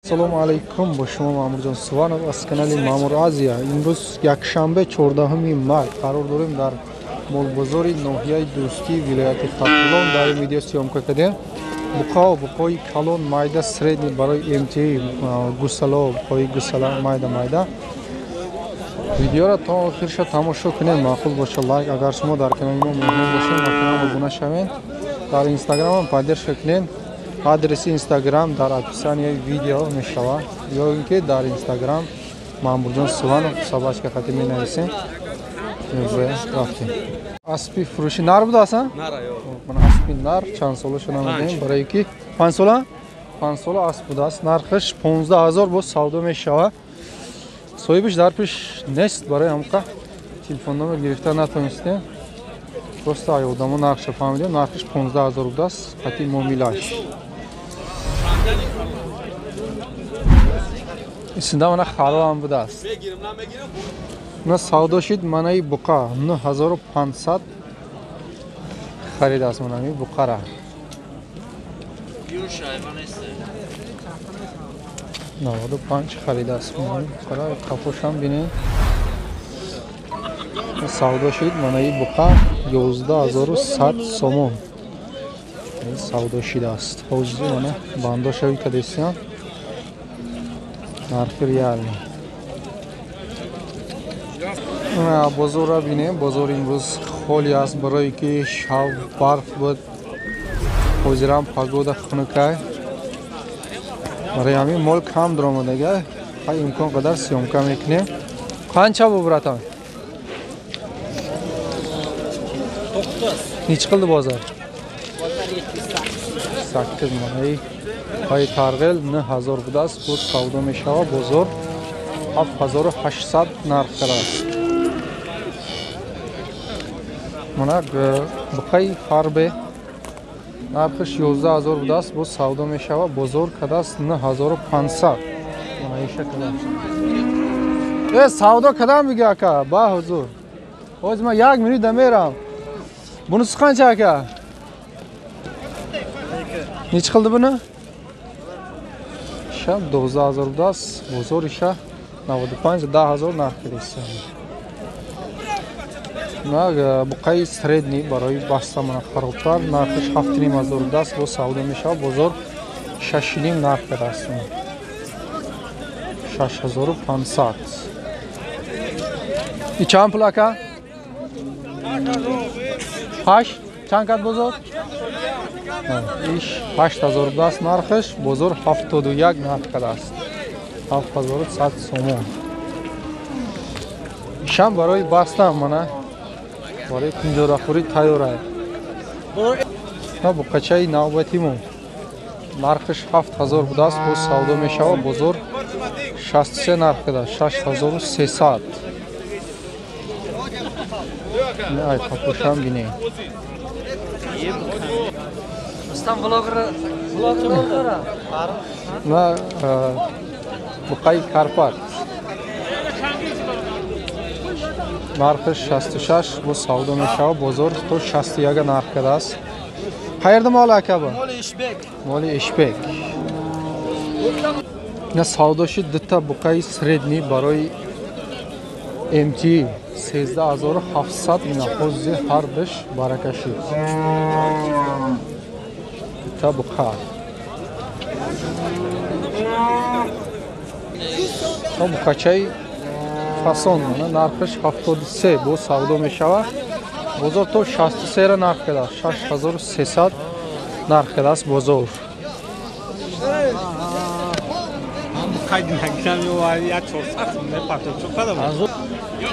Ассалому алайкум, бо шумо Маъмурҷон Суванов аз канали Маъмур Азия. Имрӯз якшанбе 14 март қарор дорем дар молбозори ноҳияи Дӯстӣ вилояти Хатлон. Дар ин видео съёмка кардем. Буқао, буқои калон, майда, средний барои МТ, гусало, буқои гусала, майда майда. Видеоро то охирша тамошо кунед, маъқул боша лайк. Агар шумо дар канали мо меҳмон бошед, ба канал обуна шавед. Дар Инстаграмам поддержка кунед. Адреси Инстаграм дар описанияи видео мешавад, ё ин ки дар Инстаграм Маъмурҷон Суванов собачка хати менависем. Рафтем. Аспи фурӯши нар будааст? Ман аспи нар чанд солаша намедонем, барои ки 5 сола? 5 сола асп будааст. Нархаш 15 000 боз савдо мешавад. Соҳибаш дар пеш нест, барои ҳамқа телефон номер гирифта натонистем. Просто ай одамо нархша фаҳмидем, нархаш 15 000 будааст, қати муомилаш. Исинда мана хароам будааст. На савдо шид манаи буқа 9500 харидааст манами буқара. 95 харидааст манами буқара. Қафошам бинед. Савдо шид манаи буқа 11100 сомон. Савдо шидааст. Ҳозир мана бандошави кадесиям. Нархи реални. Бозорро бинем. Бозор имрӯз холӣ аст, барое ки шав барф буд. Ҳозирам погода хунукай. Барои ҳамин мол кам даромадага. Ҳай имкон қадар съёмка мекунем. Қанча бу, братан? Nechi qildi bozor? 8 манаи пай тарғел 9000 будааст, боз савдо мешавад. Бозор 7800 нарх кардааст. Мана буқаи фарбе нархаш 11000 будааст, боз савдо мешавад. Бозор кардааст 9500. Мана иша кардааст. Савдо кардам бига ака, ба ҳузур. Ҳозир ман як минут дамерам. Bunisi qancha aka? Nechi qildi buni? Isha 12000 будааст, бозор иша 95 10000 нарх кардааст. На буқаи средний барои баста мана харобтар нархаш 7500 будааст, боз савдо мешавад. Бозор 6,5 нарх кардааст. 6500. И чанд пул ака? 8 чанд кат бозор? Иш 8000 будааст нархаш, бозор 71 нарх кардааст. 7100 сомон. Ишам барои баста мана барои кунҷорахӯрӣ тайёр аст. На буқачаи навбатимо нархаш 7000 будааст, боз савдо мешавад. Бозор 63 нарх кардааст, 6300. Ай қапошам бинед. На буқаи Карпат нархаш 66 боз савдо мешавад. Бозор то 61 нарх кардааст. Qayerda moli aka bu? Моли Ишбек. Моли Ишбек. На савдо шид дута буқаи средний барои МТ 13700. Ина ҳозир ҳардаш барака шид. Дута буқа. Буқачаи фасон нархаш 73 боз савдо мешавад. Бозор то 63 ра нарх кардааст, 6300 нарх кардааст бозор.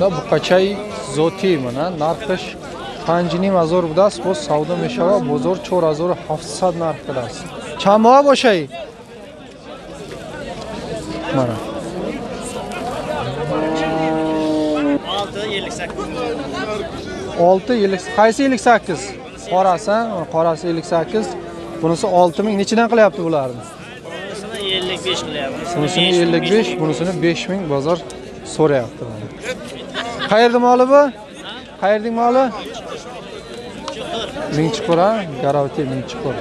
Буқачаи зотӣ мана нархаш 5500 будааст, боз савдо мешавад. Бозор 4700 нарх кардааст. Чанд моҳа бошаи? Мана 6 58. Qaysi 58? Qorasi, qorasi 58. Bunisi 6000. Nechidan qilyapti bularni? Bunisini 55 qilyapmiz. Bunisini 55, bunisini 5000 bozor so'rayapti. Qayerda moli bu? Qayerning moli? Mingchiqur, ha? Garovti Mingchiqur.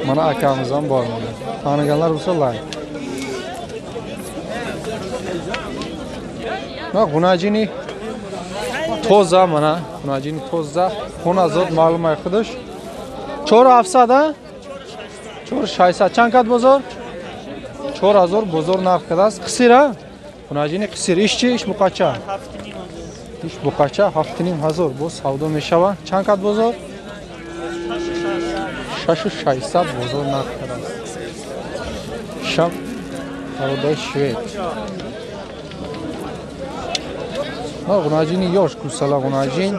Mana akamiz ham bor mana. Taniganlar bo'lsa layk. Mana g'unajini toza, mana g'unajini toza, xonazod ma'lumay xidish. 4700 а? 4600. Чанд кат бозор? 4000 бозор нарх кардааст. Қисир а? Г'унajini қисир. Иш чи? Иш буқача. Иш буқача 7500 боз савдо мешавад. Чанд кат бозор? 6600 бозор нарх кардааст. Шам пародаи швед. Г'унajini ёш гусала г'унajин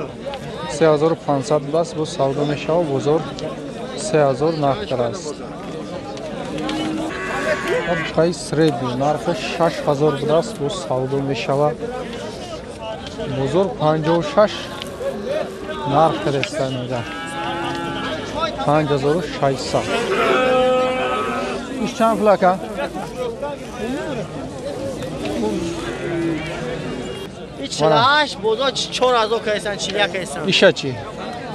3500 будааст, боз савдо мешавад, бозор 3000 нарх кардааст. Буқаи средний нархаш 6000 будааст, боз савдо мешавад. Бозор 56 нарх кардааст, мегӯяд. 5600. Иш чанд пул ака? 48 бозор 4000 кайсан, 41 кайсан. Иша чи?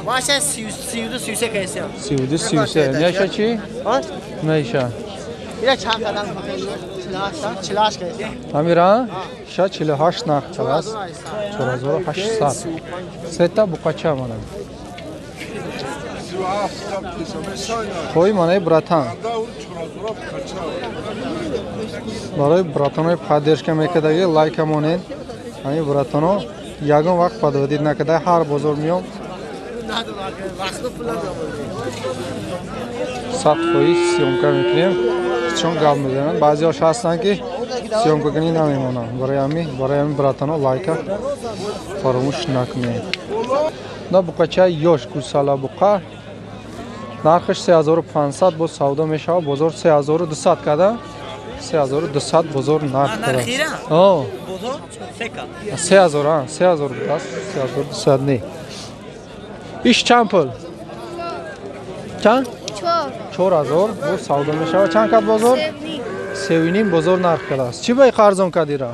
Маша 32 33 кайсан. 32 33. Неша чи? А? Неша. Ира чанд қадам 48 48 кайсан. Амира? Ша 48 нарх кардааст. 4800. Сета буқача мана. Қой манаи братан. Барои братанои поддержка мекардаги лайка монед. Ҳамин братано ягон вақт подводид накарда, ҳар бозор меом 100% съёмка мекунем, чун гап мезананд. Баъзеҳош ҳастанд ки съёмка кунӣ намемонанд. Барои ҳамин братано лайка фаромӯш накунед. На буқачаи ёш гусала буқа нархаш 3500 боз савдо мешавад, бозор 3200 карда. 3200 бозор нарх дорад. О, 3000, а, 3000 будааст, 3200 не. Иш чанд пул? Чанд? 4000 боз савдо мешавад. Чанд кат бозор? 3.5 бозор нарх кардааст. Чӣ бай қарзон кардира?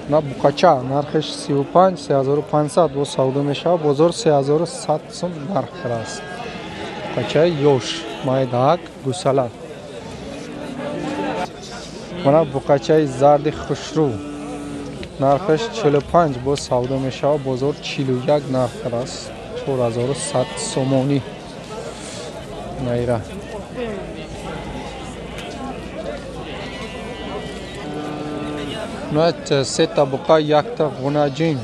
На буқача нархаш 35, 3500 боз савдо мешавад, бозор 3100 сум нарх кардааст. Буқачаи ёш, майдаак, гусала. Мана буқачаи зарди хушрӯ нархаш 45 боз савдо мешавад, бозор 41 нарх кардааст, 4100 сомонӣ. Найра. На сета буқа якта ғунаҷин.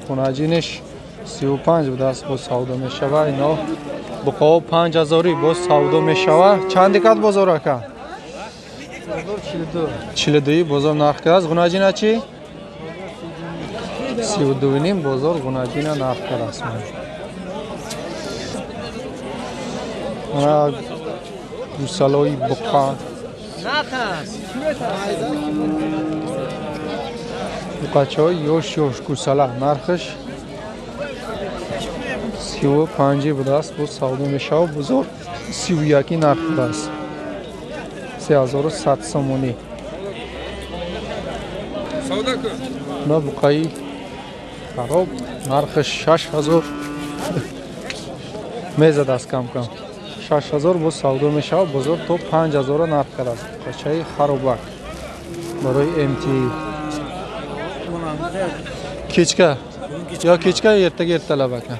Ғунаҷиниш 35 будааст, боз савдо мешавад. Ино буқаҳо 5000 боз савдо мешавад. Чанд дикат бозор ака? 42 бозор нарх кардааст. Ғунаҷина чӣ? 32.5 бозор ғунаҷина нарх кардааст. Мана гусалои буқа. Буқачаҳои ёш ёш гусала нархаш 35 будааст, боз савдо мешавад, бозор 31 нарх будааст, 3100 сомонӣ. На буқаи хароб нархаш 6000 мезадааст, кам-кам 6000 боз савдо мешавад, бозор то 5000 нарх кардааст. Буқачаи харобак барои МТ. Kechga yo kechga ertaga ertalab aka.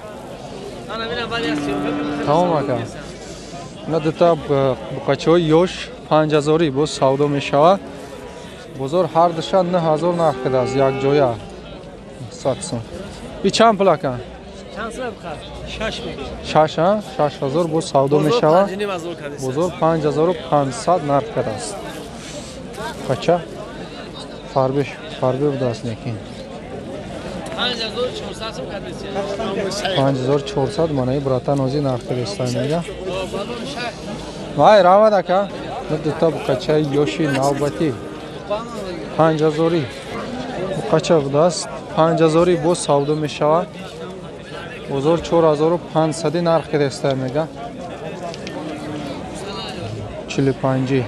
Tamom aka. Ина дута буқачаҳои ёш 5000 боз савдо мешавад. Бозор ҳар душа 9000 нарх кардааст якҷоя. 100 сум. И чанд пул ака? Чанд сум буқа? 6 мегӯ. 6 а? 6000 боз савдо мешавад. Бозор 5500 нарх кардааст. Буқача фарбе фарбе будааст лекин. 5400 манаи братан ози нарх кардааст мега. Вай равад ака. Дута буқачаи ёши навбатӣ 5000 буқача будааст, 5000 боз савдо мешавад. Бозор 4500 нарх кардааст мега. 45.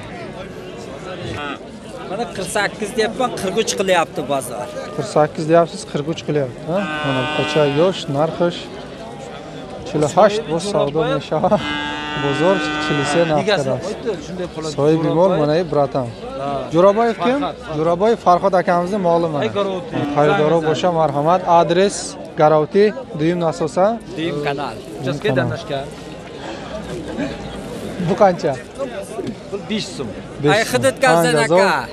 Mana 48 deyapman, 43 qilyapti bozor. 48 deyapsiz, 43 qilyapti, ha? Mana buqacha yosh, narxi 48 боз савдо мешавад. Бозор 43 нарх кардааст. Соҳиби мол манаи братам. Ҷурабоев ким? Ҷурабоев Фарҳод акамиzni моли mana. Харидоро боша марҳамат. Адрес Гаравти, дуюм насоса? Дуюм канал. Bu qancha? Bu 5 so'm. Ay xidit kazan aka.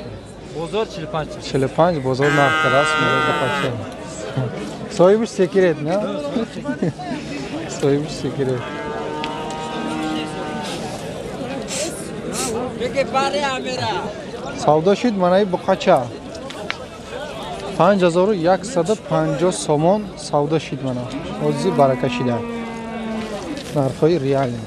Bozor 45. 45 bozor narx кардааст. Соҳибиш секрет, на? Соҳибиш секрет. Савдо шуд манаи буқача. 5150 сомон савдо шуд мана. Ози барака шида. Нархҳои реалӣ.